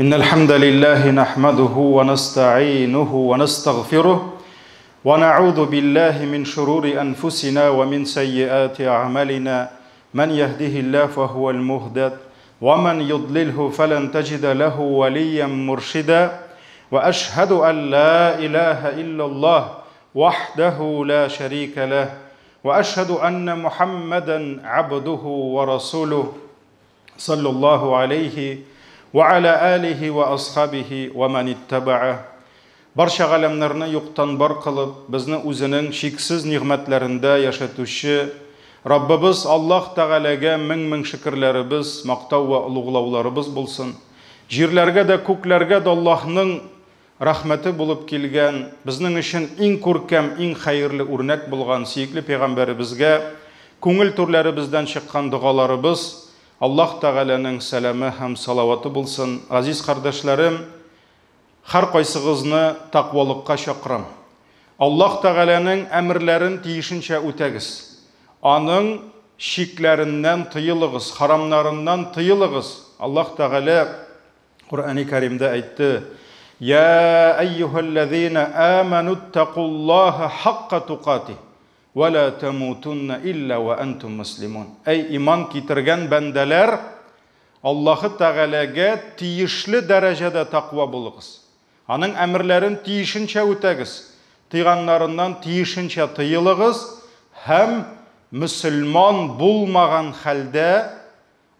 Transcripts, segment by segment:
إن الحمد لله نحمده ونستعينه ونستغفره ونعوذ بالله من شرور أنفسنا ومن سيئات أعمالنا من يهده الله فهو المهتد ومن يضلله فلن تجد له وليا مرشدا وأشهد أن لا إله إلا الله وحده لا شريك له وأشهد أن محمدا عبده ورسوله صلى الله عليه وعلى آله وأصحابه ومن اتبعه. Барча галәмнәрне юктан бар кылып, безне үзенең чиксез нигъмәтләрендә яшәтүче Раббыбыз Аллаһ Тәгаләгә мең-мең шөкерләребез, мактау вә олуглауларыбыз булсын. Җирләргә дә, күкләргә дә Аллаһның рәхмәте булып килгән, безнең өчен иң күркәм, иң хәерле үрнәк булган сөекле пәйгамбәребезгә күңел түрләребездән чыккан догаларыбыз, Аллаһ Тәгаләнең сәламе һәм салаваты булсын. Газиз кардәшләрем, һәркайсыгызны тәкъвалыкка чакырам. Аллаһ Тәгаләнең әмерләрен тиешенчә үтәгез. Аның чикләреннән тыелыгыз, харамнарыннан тыелыгыз. Аллаһ Тәгалә Коръәни Кәримдә әйтте: "Я әйюһәлләзина аману иттакуллаһа хакка тукатих ва ла тамутунна илля ва антум муслимун". Әй иман китергән бәндәләр, Аллаһы Тәгаләгә тиешле дәрәҗәдә тәкъва булыгыз. Аның әмерләрен тиешенчә үтәгез, тыйганнарыннан тиешенчә тыелыгыз һәм мөселман булмаган хәлдә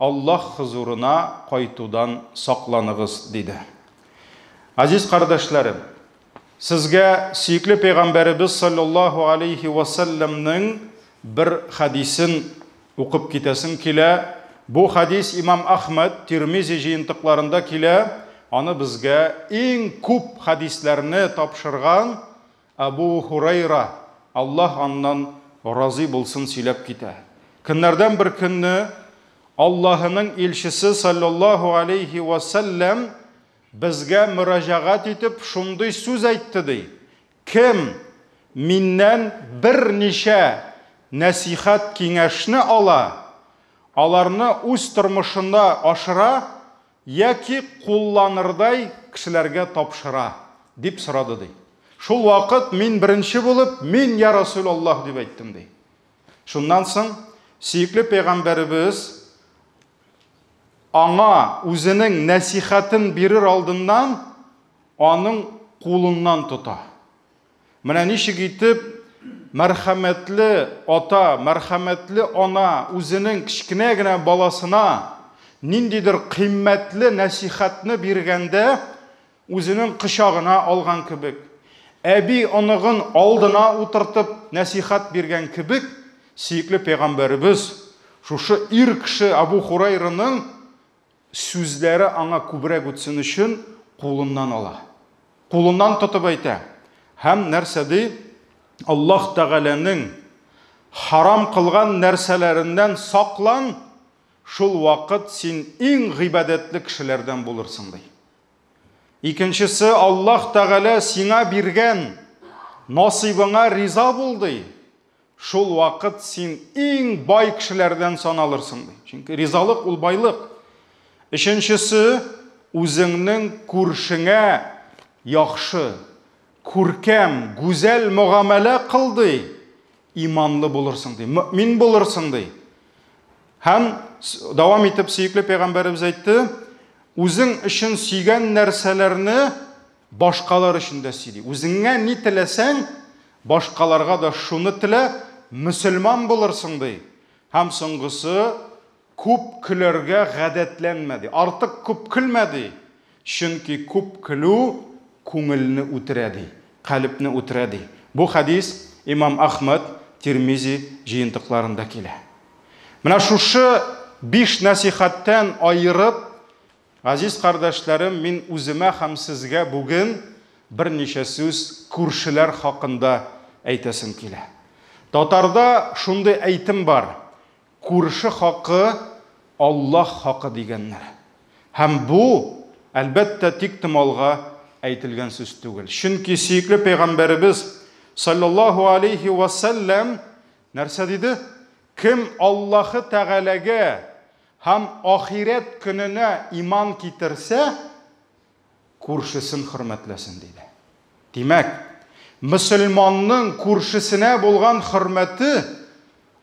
Аллаһ хозурына кайтудан сакланыгыз, диде. Азиз кардәшләрем, сезгә сөекле пәйгамбәребез саллаллаһу алейхи ва сәлләмнең бер хәдисен укып китәсем килә. Бу хәдис Имам Ахмад, Тирмизи җыентыкларында килә. Аны безгә иң күп хәдисләрне тапшырган Абу Хурайра, Аллаһ аннан разый булсын, сөйләп китә. Көннәрдән бер көнне Аллаһының илчесе саллаллаһу алейхи ва сәлләм безгә мөрәҗәгать итеп шундый сүз әйтте ди. Кем миннән берничә нәсихәт киңәшне ала, аларны үз тормышында ашыра яки кулланырдай кешеләргә тапшыра, дип сорады ди. Шул вакыт мин беренче булып, мин я Расулаллаһ дип әйттем ди. Шуннан соң сөекле пәйгамбәребез аңа үзенең нәсихәтен бирер алдыннан аның кулыннан тота. Менә ничек итеп мәрхәмәтле ата, мәрхәмәтле ана үзенең кечкенә генә баласына ниндидер кыйммәтле нәсихәтне биргәндә үзенең кочагына алган кебек, әби оныгын алдына утыртып нәсихәт биргән кебек, сөекле пәйгамбәребез шушы ир кеше Абу Хурайраның сүзләре аңа күбрәк үтсен өчен кулыннан ала. Кулыннан тотып әйтә. Һәм нәрсә ди? Аллаһ Тәгаләнең харам кылган нәрсәләреннән саклан, шул вакыт син иң гыйбадәтле кешеләрдән булырсың, ди. Икенчесе, Аллаһ Тәгалә сиңа биргән насыйбыңа риза бул, ди. Шул вакыт син иң бай кешеләрдән саналырсың, ди. Чөнки ризалык ул байлык. Өченчесе, үзеңнең күршеңә яхшы, күркәм, гүзәл мөгамәлә кыл, ди. Иманлы булырсың, ди. Мөмин булырсың, ди. Һәм дәвам итеп сөекле пәйгамбәребез әйтте, үзең өчен сөйгән нәрсәләрне башкалар өчен дә сөй, ди. Үзеңә ни теләсәң, башкаларга да шуны телә, мөселман булырсың, ди. Һәм соңгысы, күп көләргә гадәтләнмә, ди. Артык күп көлмә, ди. Чөнки күп көлү күңелне үтерә, ди. Калебне үтерә, ди. Бу хәдис Имам Ахмад, Тирмизи җыентыкларында килә. Менә шушы биш нәсихәттән аерып, газиз кардәшләрем, мин үземә һәм сезгә бүген берничә сүз күршеләр хакында әйтәсем килә. Татарда шундый әйтем бар: күрше хакы Аллаһ хакы дигәннәр. Һәм бу, әлбәттә, тик томалга әйтелгән сүз түгел. Чөнки сөекле пәйгамбәребез саллаллаһу алейхи ва сәлләм нәрсә диде? Кем Аллаһы Тәгаләгә һәм ахирәт көненә иман китерсә, күршесен хөрмәтләсен, диде. Димәк, мөселманның күршесенә булган хөрмәте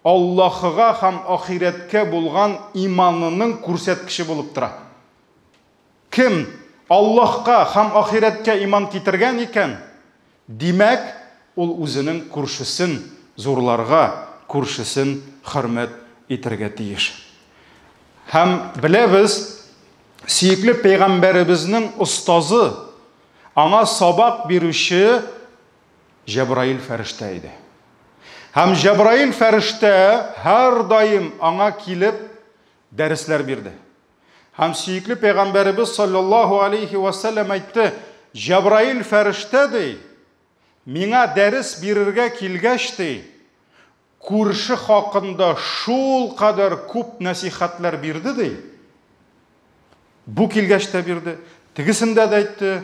Аллаһыга һәм ахирәткә булган иманының күрсәткече булып тора. Кем Аллаһка һәм ахирәткә иман китергән икән, димәк, ул үзенең күршесен зурларга, күршесен хөрмәт итәргә тиеш. Һәм беләбез, сөекле пәйгамбәребезнең остазы, аңа сабак бирүче Җәбраил фәрештә иде. Һәм Җәбраил фәрештә һәрдаим аңа килеп дәресләр бирде. Һәм сөекле пәйгамбәребез саллаллаһу алейхи ва сәлләм әйтте, Җәбраил фәрештә ди, миңа дәрес бирергә килгәч ди, күрше хакында шул кадәр күп нәсихәтләр бирде ди. Бу килгәч тә бирде, тегесендә дә әйтте,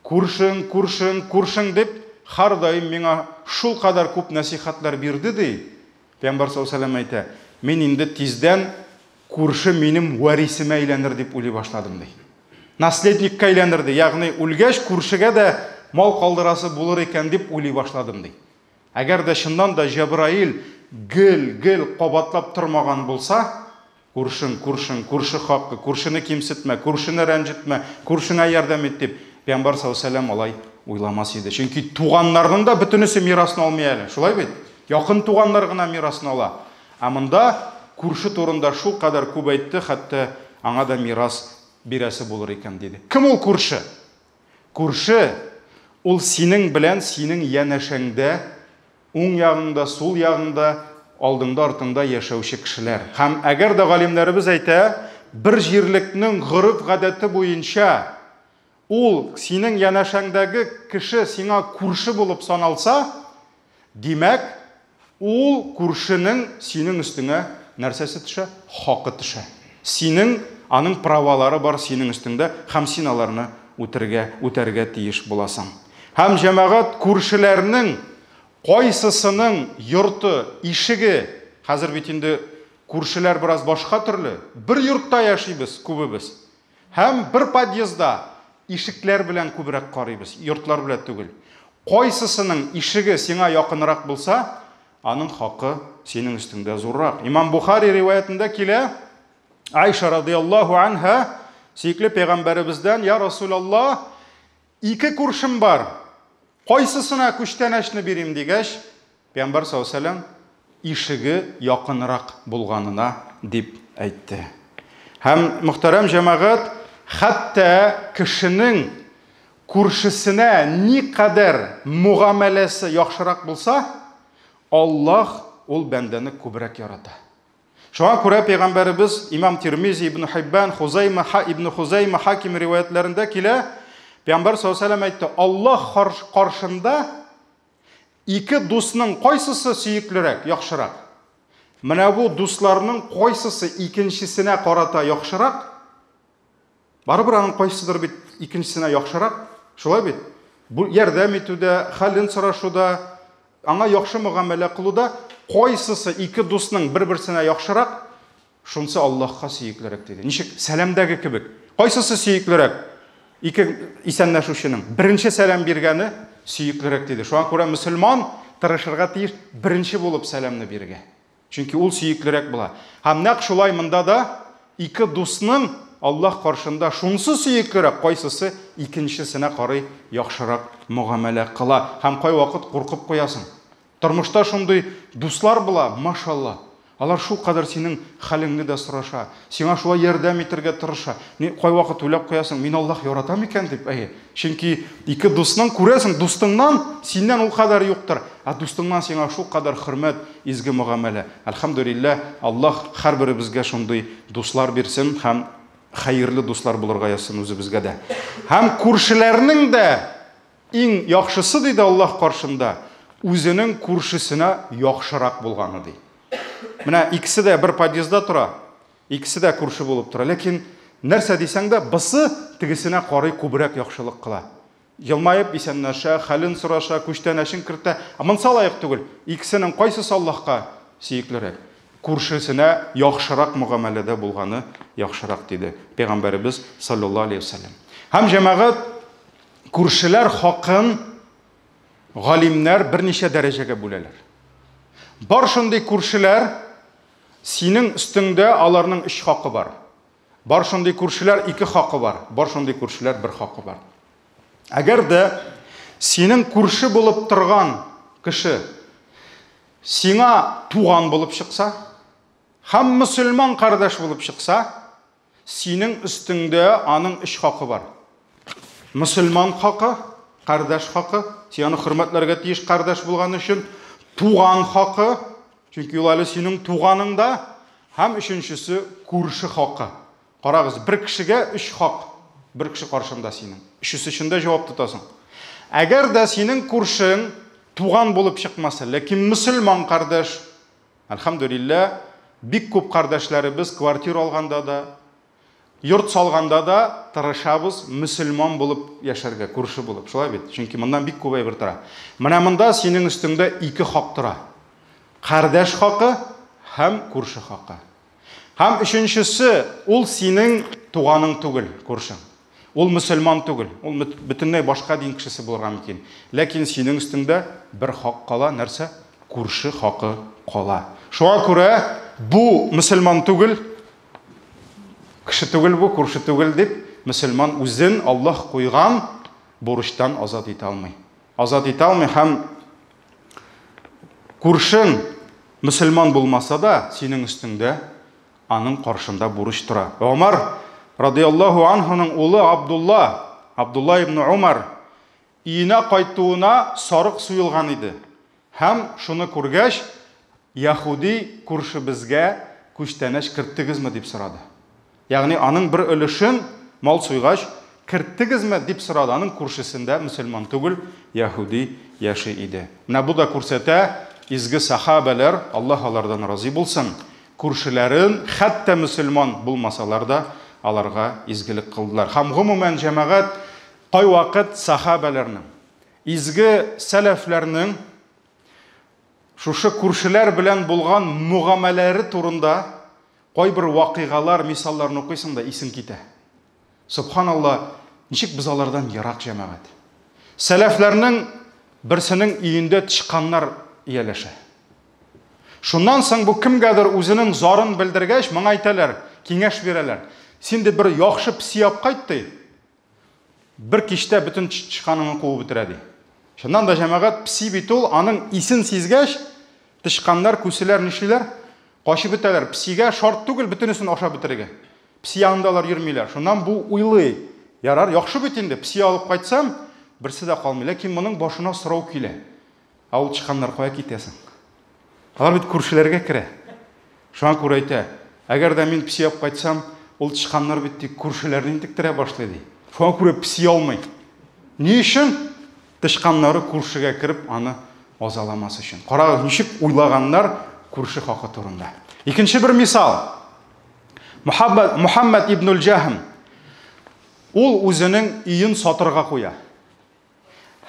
күршең, күршең, күршең дип, һәрдаим миңа шул кадәр күп нәсихәтләр бирде ди. Пәйгамбәр саллаллаһу алейһи ва сәлләм әйтә, мин инде тиздән күрше минем вәрисемә әйләнер дип уйлый башладым ди. Наследникка әйләнер ди, ягъни үлгәч күршегә дә мал калдырасы булыр икән дип уйлый башладым ди. Әгәр дә чыннан да Җәбраил гел-гел кабатлап тормаган булса, күршең, күршең, күрше хакы, күршене кимсетмә, күршене рәнҗетмә, күршеңә ярдәм ит дип, Пәйгамбәр саллаллаһу алейһи ва сәлләм алай уйламас иде. Чөнки туганнарның да бөтенесе мирасны алмый әле, шулай бит? Якын туганнар гына мирасны ала. Ә монда күрше турында шулкадәр күп әйтте, хәтта аңа да мирас бирәсе булыр икән, диде. Кем ул күрше? Күрше, ул синең белән синең янәшәңдә, уң ягыңда, сул ягыңда, алдыңда, артыңда яшәүче кешеләр. Һәм әгәр дә галимнәребез әйтә, бер җирлекнең гореф-гадәте буенча ул синең янәшәңдәге кеше сиңа күрше булып саналса, димәк, Ул күршенең синең өстеңә нәрсәсе төшә? Хакы төшә. Синең, аның правалары бар синең өстеңдә һәм син аларны үтергә, үтәргә тиеш буласың. Һәм җәмәгать күршеләрнең кайсысының йорты, ишеге, хәзер бит инде күршеләр бераз башка төрле, бер йортта яшибез күбебез. Һәм бер подъездда ишекләр белән күбрәк карыйбыз, йортлар белән түгел. Кайсысының ишеге сиңа якынрак булса, аның хакы синең өстеңдә зуррак. Имам Бухари риваятендә килә, Айша радияллаһу анха сөекле пәйгамбәребездән, Я Расулаллаһ, ике күршем бар, кайсысына күчтәнәчне бирим дигәч, Пәйгамбәр саллаллаһу алейһи ва сәлләм ишеге якынрак булганына дип әйтте. Һәм мөхтәрәм җәмәгать, хәтта кешенең күршесенә никадәр мөгамәләсе яхшырак булса, Аллаһ ул бәндәне күбрәк ярата. Шуңа күрә пәйгамбәребез Имам Тирмизи, Ибн Хиббан, Хузайма, Ха, Ибн Хузайма, Хаким риваятләрендә килә, Пәйгамбәр саллаллаһу алейһи ва сәлләм әйтте, Аллаһ каршында Ике дусның кайсысы сөеклерәк, яхшырак? Менә бу дусларның кайсысы икенчесенә карата яхшырак? Барыбер аның кайсыдыр бит икенчесенә яхшырак, шулай бит? Бу ярдәм итүдә, хәлен сорашуда, аңа яхшы мөгамәлә кылуда кайсысы ике дусның бер-берсенә яхшырак, Шунсы Аллаһка сөеклерәк, диде. Ничек? Сәламдәге кебек. Кайсысы сөеклерәк? Ике исәнләшүченең беренче сәлам биргәне сөеклерәк, диде. Шуңа күрә мөселман тырышырга тиеш беренче булып сәламне бирергә. Чөнки ул сөеклерәк була. Һәм нәкъ шулай монда да ике дусның Аллаһ каршында шунсы сөеклерәк, кайсысы икенчесенә карый яхшырак мөгамәлә кыла. Һәм кайвакыт куркып куясың. Тормышта шундый дуслар була, машалла. Алар шулкадәр синең хәлеңне дә сораша, сиңа шулай ярдәм итәргә тырыша. Ни, кайвакыт уйлап куясың, мин Аллаһ ярата микән дип, әйе. Чөнки ике дусның күрәсең, дустыңнан синнән ул кадәр юктыр, ә дустыңнан сиңа шулкадәр хөрмәт, изге мөгамәлә. Әлхәмдүлилләһ, Аллаһ һәрберебезгә шундый дуслар бирсен һәм хәерле дуслар булырга язсын үзебезгә дә. Һәм күршеләрнең дә Иң яхшысы, диде Аллаһ каршында, үзенең күршесенә яхшырак булганы, ди. Менә икесе дә бер подъездда тора, икесе дә күрше булып тора. Ләкин нәрсә дисәң дә, бысы тегесенә карый күбрәк яхшылык кыла. Елмаеп исәнләшә, хәлен сораша, күчтәнәчен кертә. Ә монысы лаек түгел. Икесенең кайсысы Аллаһка сөеклерәк? Күршесенә яхшырак мөгамәләдә булганы яхшырак, диде Пәйгамбәребез саллаллаһу алейһи ва сәлләм. Һәм җәмәгать. Күршеләр хакын галимнәр берничә дәрәҗәгә бүләләр. Бар шундый күршеләр, синең өстеңдә аларның өч хакы бар. Бар шундый күршеләр ике хакы бар, бар шундый күршеләр бер хакы бар. Әгәр дә синең күрше булып торган кеше сиңа туган булып чыкса һәм мөселман кардәш булып чыкса, синең өстеңдә аның өч хакы бар. Мөселман хакы, кардәш хакы, син аны хөрмәтләргә тиеш кардәш булган өчен, туган хакы, чөнки ул әле синең туганың да, һәм өченчесе күрше хакы. Карагыз, бер кешегә өч хак, бер кеше каршында синең. Өчесе өчен дә җавап тотасың. Әгәр дә синең күршең туган булып чыкмаса, ләкин мөселман кардәш, әлхәмдүлилләһ, бик күп кардәшләребез квартира алганда да, йорт салганда да тырышабыз мөселман булып яшәргә, күрше булып. Шулай бит? Чөнки моннан бик күп әйбер тора. Менә монда синең өстеңдә ике хак тора. Кардәш хакы һәм күрше хакы. Һәм өченчесе, ул синең туганың түгел, күршең. Ул мөселман түгел, ул бөтенләй башка дин кешесе булырга мөмкин. Ләкин синең өстеңдә бер хак кала, нәрсә? Күрше хакы кала. Шуңа күрә бу мөселман түгел, кеше түгел бу, күрше түгел дип, мөселман үзен Аллаһ куйган бурычтан азат итә алмый. Азат итә алмый һәм күршең мөселман булмаса да, синең өстеңдә аның каршында бурыч тора. Омар радиаллаһу анһуның улы Абдулла, Абдулла ибн Умар өенә кайтуына сарык суелган иде. Һәм шуны күргәч, яһүди күршебезгә күчтәнәч керттегезме дип сорады. Ягъни аның бер өлешен мал суйгач, керттегезме дип сорады. Аның күршесендә мөселман түгел, яһүди яши иде. Менә бу да күрсәтә, изге сахабәләр, Аллаһ алардан разый булсын, күршеләрен, хәтта мөселман булмасалар да, аларга изгелек кылдылар. Һәм гомумән җәмәгать кайвакыт сахабәләрнең, изге сәләфләрнең шушы күршеләр белән булган мөгамәләре турында кайбер вакыйгалар, мисалларны укыйсың да исең китә. Субханалла, ничек без алардан ерак җәмәгать. Сәләфләрнең берсенең өендә тычканнар ияләшә. Шуннан соң бу кемгәдер үзенең зарын белдергәч, моңа әйтәләр, киңәш бирәләр. Син ди бер яхшы песи алып кайт ди. Бер кичтә бөтен тычканыңны куып бетерә ди. Чыннан да җәмәгать песи бит ул, аның исен сизгәч, тычканнар, күселәр нишлиләр? Качып бетәләр. Песигә шарт түгел бөтенесен ашап бетерергә. Песи янында алар йөрмиләр. Шуннан бу уйлый. Ярар, яхшы бит инде, песи алып кайтсам, берсе дә калмый. Ләкин моның башына сорау килә. Ә ул тычканнар кая китәсең? Алар бит күршеләргә керә. Шуңа күрә әйтә, әгәр дә мин песи алып кайтсам, ул тычканнар бит тик күршеләрне интектерә башлый ди. Шуңа күрә песи алмый. Ни өчен? Тычканнары күршегә кереп аны азаламас өчен. Карагыз, ничек уйлаганнар күрше хакы турында. Икенче бер мисал. Мухаммад, Мухаммад ибн Җаһм ул үзенең өен сатырга куя.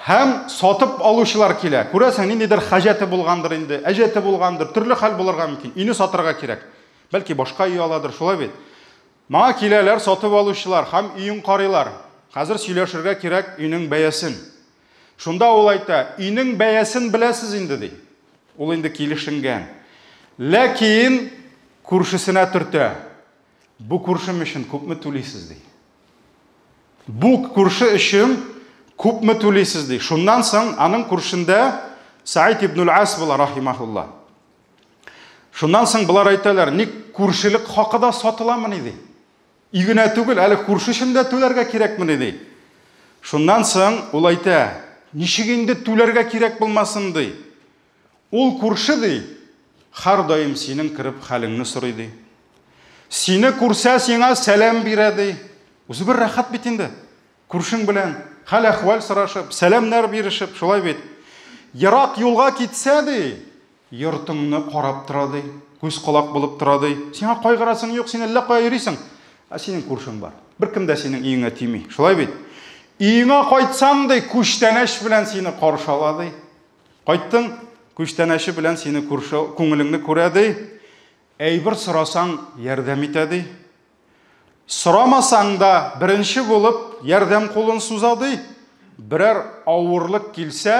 Һәм сатып алучылар килә. Күрәсең, ниндидер хаҗәте булгандыр инде, әҗәте булгандыр, төрле хәл булырга мөмкин. Өйне сатырга кирәк. Бәлки башка өй аладыр, шулай бит. Моңа киләләр сатып алучылар һәм өен карыйлар. Хәзер сөйләшергә кирәк өйнең бәясен. Шунда ул әйтә, өйнең бәясен беләсез инде, ди. Ул инде килешенгән. Ләкин күршесенә төртә. Бу күршем өчен күпме түлисез, ди. Бу күрше өчен күпме түлисез, ди. Шуннан соң аның күршендә Саид ибн Ас була, рахимахулла. Шуннан соң болар әйтәләр, ник күршелек хакы да сатыламыни, ди. Өй генә түгел, әле күрше өчен дә түләргә кирәкмени, ди. Шуннан соң ул әйтә, ничек инде түләргә кирәк булмасын, ди. Ул күрше, ди, һәрдаим синең кереп хәлеңне сорый, ди. Сине күрсә, сиңа сәлам бирә, ди. Үзе бер рәхәт бит инде. Күршең белән хәл-әхвәл сорашып, сәламнәр бирешеп, шулай бит. Ерак юлга китсә, ди, йортыңны карап тора, ди. Күз колак булып тора, ди. Сиңа кайгырасың юк, син әллә кая йөрисең. Ә синең күршең бар. Беркем дә синең өеңә тими. Шулай бит. Өеңә кайтсаң, ди, күчтәнәч белән сине каршы ала, ди. Кайттың, күчтәнәче белән сине күрше, күңелеңне күрә, ди. Әйбер сорасаң, ярдәм итә, ди. Сорамасаң да, беренче булып ярдәм кулын суза, ди. берәр авырлык килсә,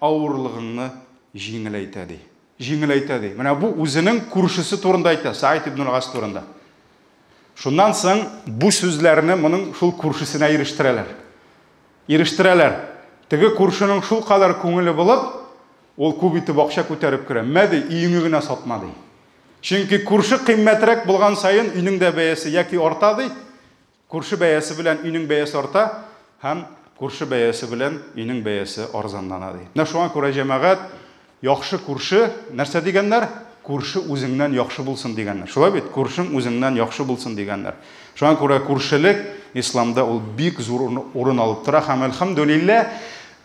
авырлыгыңны җиңеләйтә, ди. Җиңеләйтә, ди. Менә бу үзенең күршесе турында әйтә, Саид ибн Гас турында. Шуннан соң бу сүзләрне моның шул күршесенә ирештерәләр. Ирештерәләр. Теге күршенең шул кадәр күңеле булып, ул күп итеп акча күтәреп керә. Мә, ди, өеңне генә сатма, ди. Чөнки күрше кыйммәтрәк булган саен өйнең дә бәясе яки арта, ди, күрше бәясе белән өйнең бәясе арта һәм күрше бәясе белән өйнең бәясе арзанлана, ди. Менә шуңа күрә, җәмәгать, яхшы күрше нәрсә дигәннәр? Күрше үзеңнән яхшы булсын дигәннәр. Шулай бит? Күршең үзеңнән яхшы булсын дигәннәр. Шуңа күрә күршелек исламда ул бик зур урын алып тора һәм әлхәмдүлилләһ,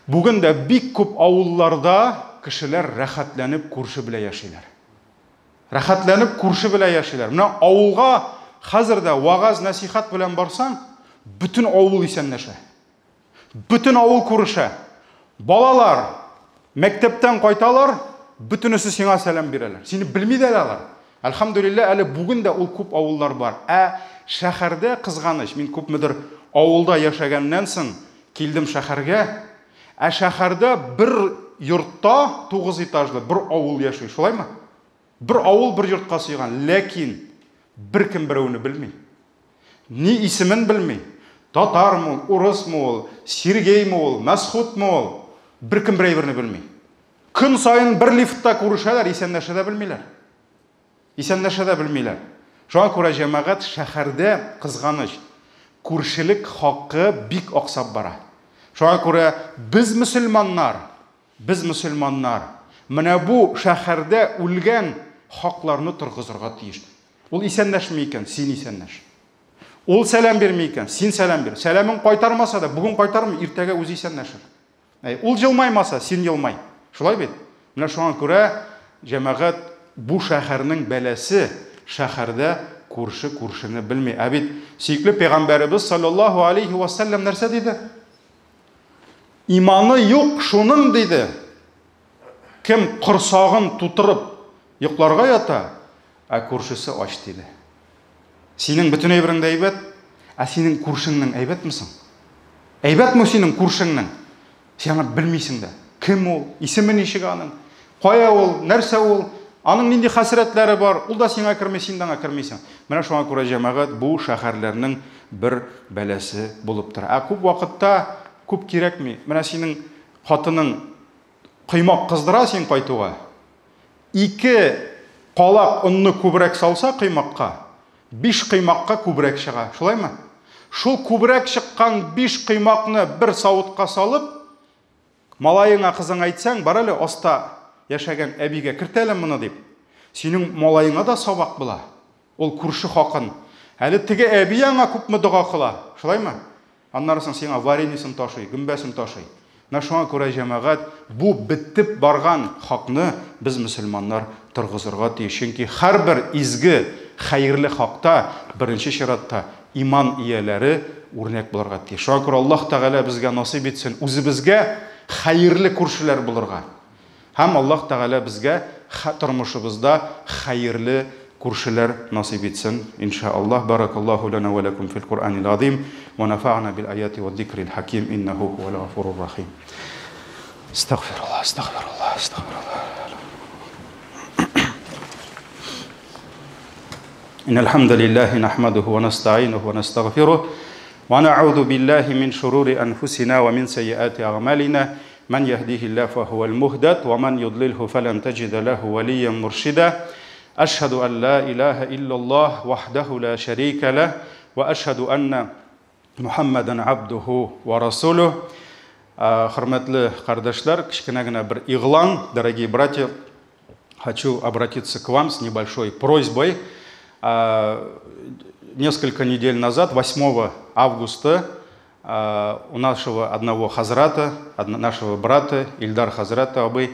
бүген дә бик күп авылларда кешеләр рәхәтләнеп күрше белән яшиләр. Рәхәтләнеп күрше белән яшиләр. Менә авылга хәзер дә вагаз нәсихәт белән барсаң, бөтен авыл исәнләшә. Бөтен авыл күрешә. Балалар мәктәптән кайталар, бөтенесе сиңа сәлам бирәләр. Сине белми дә алар. Әлхәмдүлилләһ, әле бүген дә ул күп авыллар бар. Ә шәһәрдә кызганыч, мин күпмедер авылда яшәгәннән соң килдем шәһәргә. Ә шәһәрдә бер йортта 9 этажлы бер авыл яши, шулаймы? Бер авыл бер йортка сыйган, ләкин беркем берәүне белми. Ни исемен белми. Татармы ул, урысмы ул, Сергеймы ул, Мәсхутмы ул, беркем бер әйберне белми. Көн саен бер лифтта күрешәләр, исәнләшә дә белмиләр. Исәнләшә дә белмиләр. Шуңа күрә, җәмәгать, шәһәрдә кызганыч, күршелек хакы бик аксап бара. Шуңа күрә без мөселманнар, без мөселманнар, менә бу шәһәрдә үлгән хакларны торгызырга тиеш. Ул исәнләшми икән, син исәнләш. Ул сәлам бирми икән, син сәлам бир. Сәламен кайтармаса да, бүген кайтармый, иртәгә үзе исәнләшер. Әй, ул елмаймаса, син елмай. Шулай бит? Менә шуңа күрә, җәмәгать, бу шәһәрнең бәласе, шәһәрдә күрше күршене белми. Ә бит сөекле пәйгамбәребез саллаллаһу алейхи ва саллям нәрсә диде? Иманы юк шуның диде. Кем корсагын тутырып йокларга ята, ә күршесе ач диде. Синең бөтен әйберең дә әйбәт, ә синең күршеңнең әйбәтме соң? Әйбәтме синең күршеңнең? Син аны белмисең дә. Кем ул? Исеме ничек аның? Кая ул? Нәрсә ул? Аның нинди хәсрәтләре бар? Ул да сиңа керми, син дә аңа кермисең. Менә шуңа күрә, җәмәгать, бу шәһәрләрнең бер бәласе булып тора. Ә күп вакытта күп кирәкми. Менә синең хатының коймак кыздыра син кайтуга. Ике калак онны күбрәк салса коймакка, биш коймакка күбрәк чыга. Шулаймы? Шул күбрәк чыккан биш коймакны бер савытка салып, малаеңа, кызыңа әйтсәң, бар әле аста яшәгән әбигә керт әле моны дип. Синең малаеңа да сабак була. Ул күрше хакын. Әле теге әби аңа күпме дога кыла. Шулаймы? Аннары соң сиңа вареньесын ташый, гөмбәсен ташый. Менә шуңа күрә, җәмәгать, бу бетеп барган хакны без мөселманнар торгызырга тиеш. Чөнки һәрбер изге, хәерле хакта беренче чиратта иман ияләре үрнәк булырга тиеш. Шуңа күрә Аллаһ Тәгалә безгә насыйп итсен үзебезгә хәерле күршеләр булырга. Һәм Аллаһ Тәгалә безгә тормышыбызда хәерле күршеләр насыйп итсен, иншаАллаһ. Баракаллаһу лана ва лакум фил Куръанил азим ва нафа'на бил аяти ва зикрил хаким иннаху хуал гафурур рахим. Астагфируллаһ, астагфируллаһ, астагфируллаһ. إن الحمد لله نحمده ونستعينه ونستغفره ونعوذ بالله من شرور أنفسنا ومن سيئات أعمالنا من يهديه الله فهو المهتد ومن يضلله فلن تجد له وليا مرشدا أشهد أن لا إله إلا الله وحده لا شريك له وأشهد أن محمدا عبده ورسوله. Хөрмәтле кардәшләр, кечкенә генә бер игълан, дорогие братья, хочу обратиться к вам с небольшой просьбой. Несколько недель назад, 8 августа, у нашего одного хазрата, нашего брата, Ильдар Хазрата абый,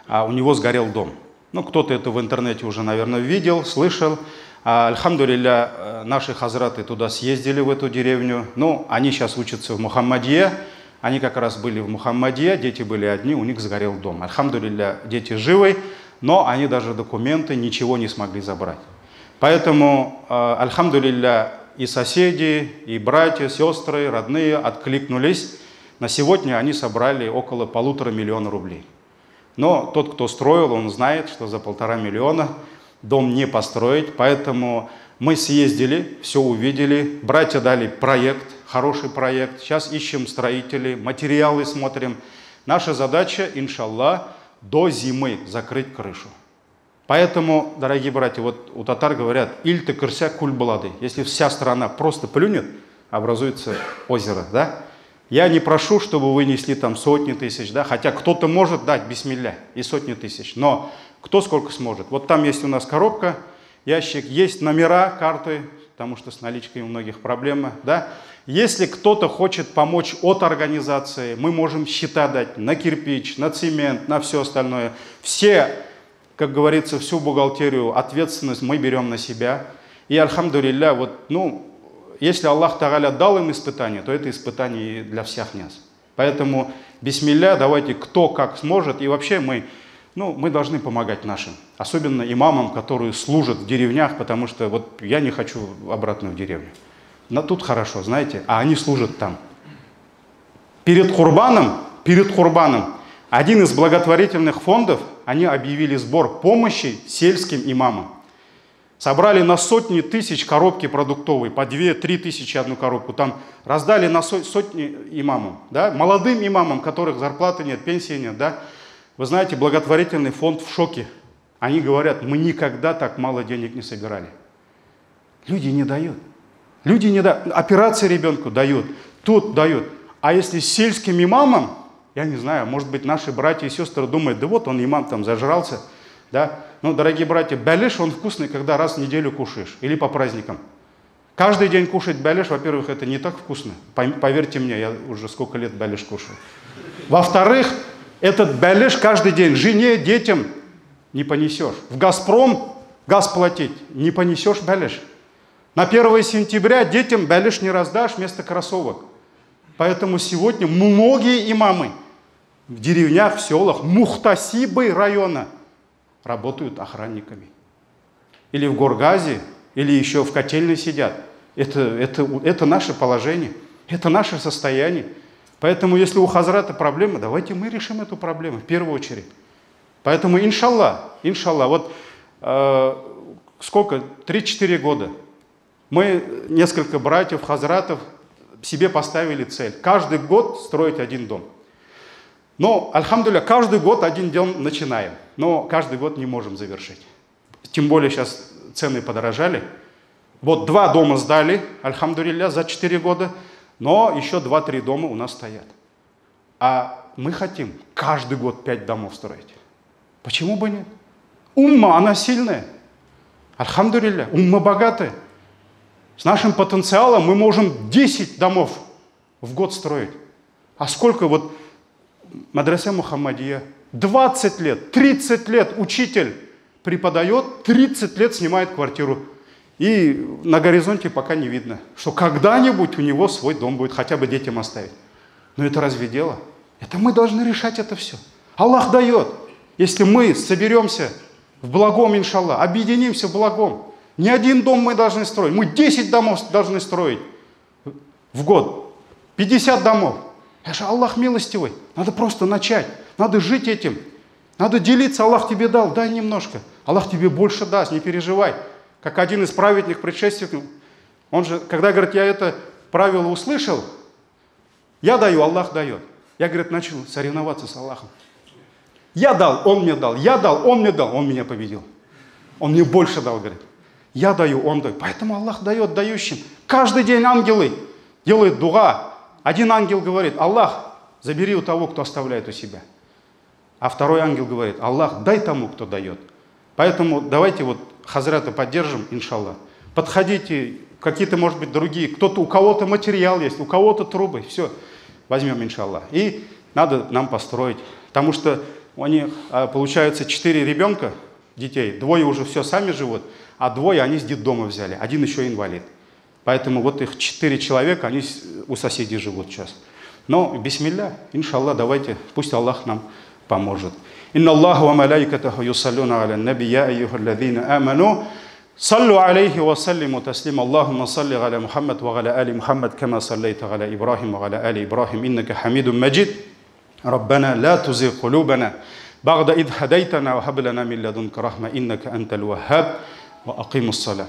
у него сгорел дом. Ну, кто-то это в интернете уже, наверное, видел, слышал. Альхамдулилля, наши хазраты туда съездили, в эту деревню. Ну, они сейчас учатся в Мухаммадье. Они как раз были в Мухаммадье, дети были одни, у них сгорел дом. Альхамдулилля, дети живы, но они даже документы, ничего не смогли забрать. Поэтому, альхамдулилля, и соседи, и братья, сестры, родные откликнулись. На сегодня они собрали около 1,5 миллиона рублей. Но тот, кто строил, он знает, что за 1,5 миллиона дом не построить. Поэтому мы съездили, все увидели. Братья дали проект, хороший проект. Сейчас ищем строителей, материалы смотрим. Наша задача, иншаллах, до зимы закрыть крышу. Поэтому, дорогие братья, вот у татар говорят, «Ил текерсә күл була», ди. Если вся страна просто плюнет, образуется озеро, да? Я не прошу, чтобы вы несли там сотни тысяч, да, хотя кто-то может дать, бисмилля, и сотни тысяч, но кто сколько сможет. Вот там есть у нас коробка, ящик, есть номера, карты, потому что с наличкой у многих проблемы, да. Если кто-то хочет помочь от организации, мы можем счета дать на кирпич, на цемент, на все остальное. Все, как говорится, всю бухгалтерию, ответственность мы берем на себя. И, альхамдулилля, вот, ну, если Аллах Тагаля дал им испытание, то это испытание и для всех нас. Поэтому, бисмилля, давайте кто как сможет. И вообще мы должны помогать нашим, особенно имамам, которые служат в деревнях, потому что вот я не хочу обратно в деревню. Но тут хорошо, знаете, а они служат там. Перед Курбаном один из благотворительных фондов, они объявили сбор помощи сельским имамам. Собрали на сотни тысяч коробки продуктовые, по 2-3 тысячи одну коробку. Там раздали на сотни имамам, да? Молодым имамам, которых зарплаты нет, пенсии нет. Да? Вы знаете, благотворительный фонд в шоке. Они говорят, мы никогда так мало денег не собирали. Люди не дают. Люди не дают. Операции ребенку дают, тут дают. А если сельским имамам, я не знаю, может быть, наши братья и сестры думают, да вот он имам там зажрался. Да? Но, дорогие братья, бәлеш, он вкусный, когда раз в неделю кушаешь или по праздникам. Каждый день кушать бәлеш, во-первых, это не так вкусно. Поверьте мне, я уже сколько лет бәлеш кушаю. Во-вторых, этот бәлеш каждый день жене, детям не понесешь. В «Газпром» газ платить не понесешь бәлеш. На 1 сентября детям бәлеш не раздашь вместо кроссовок. Поэтому сегодня многие имамы в деревнях, в селах, мухтасибы района работают охранниками. Или в горгазе, или еще в котельной сидят. Это наше положение, это наше состояние. Поэтому, если у хазрата проблемы, давайте мы решим эту проблему в первую очередь. Поэтому, иншаллах, иншаллах, вот сколько, 3-4 года мы, несколько братьев, хазратов, себе поставили цель. Каждый год строить один дом. Но, альхамдулилля, каждый год один дом начинаем, но каждый год не можем завершить. Тем более сейчас цены подорожали. Вот 2 дома сдали, альхамдулилля, за 4 года, но еще 2-3 дома у нас стоят. А мы хотим каждый год 5 домов строить. Почему бы нет? Умма, она сильная. Альхамдулилля, умма богатая. С нашим потенциалом мы можем 10 домов в год строить. А сколько вот мадресе Мухаммадия, 20 лет, 30 лет учитель преподает, 30 лет снимает квартиру. И на горизонте пока не видно, что когда-нибудь у него свой дом будет, хотя бы детям оставить. Но это разве дело? Это мы должны решать это все. Аллах дает. Если мы соберемся в благом, иншаллах, объединимся в благом. Не один дом мы должны строить, мы 10 домов должны строить в год. 50 домов. Это же Аллах милостивый. Надо просто начать. Надо жить этим. Надо делиться. Аллах тебе дал, дай немножко. Аллах тебе больше даст, не переживай. Как один из праведных предшественников, он же, когда, говорит, я это правило услышал, я даю, Аллах дает. Я, говорит, начал соревноваться с Аллахом. Я дал, он мне дал, я дал, он мне дал, он меня победил. Он мне больше дал, говорит. Я даю, он дает. Поэтому Аллах дает дающим. Каждый день ангелы делают дуа. Один ангел говорит, Аллах, забери у того, кто оставляет у себя. А второй ангел говорит, Аллах, дай тому, кто дает. Поэтому давайте вот хазрата поддержим, иншаллах. Подходите, какие-то, может быть, другие. Кто-то, у кого-то материал есть, у кого-то трубы. Все, возьмем, иншаллах. И надо нам построить. Потому что у них, получается, 4 ребенка, детей. 2 уже все сами живут, а 2 они с детдома взяли. Один еще инвалид. Поэтому вот их 4 человека, они у соседей живут сейчас. Но, бисмилля, иншаллах, давайте, пусть Аллах нам поможет. Инна Аллаху ва малайкатаху юсаллюна аля наби, я айюхаллазина аману, صلوا عليه وسلموا تسليما اللهم صل على محمد وعلى آل محمد كما صليت على إبراهيم وعلى آل إبراهيم إنك حميد مجيد ربنا لا تزغ قلوبنا بعد إذ هديتنا وهب لنا من لدنك رحمة إنك أنت الوهاب وأقيموا الصلاة.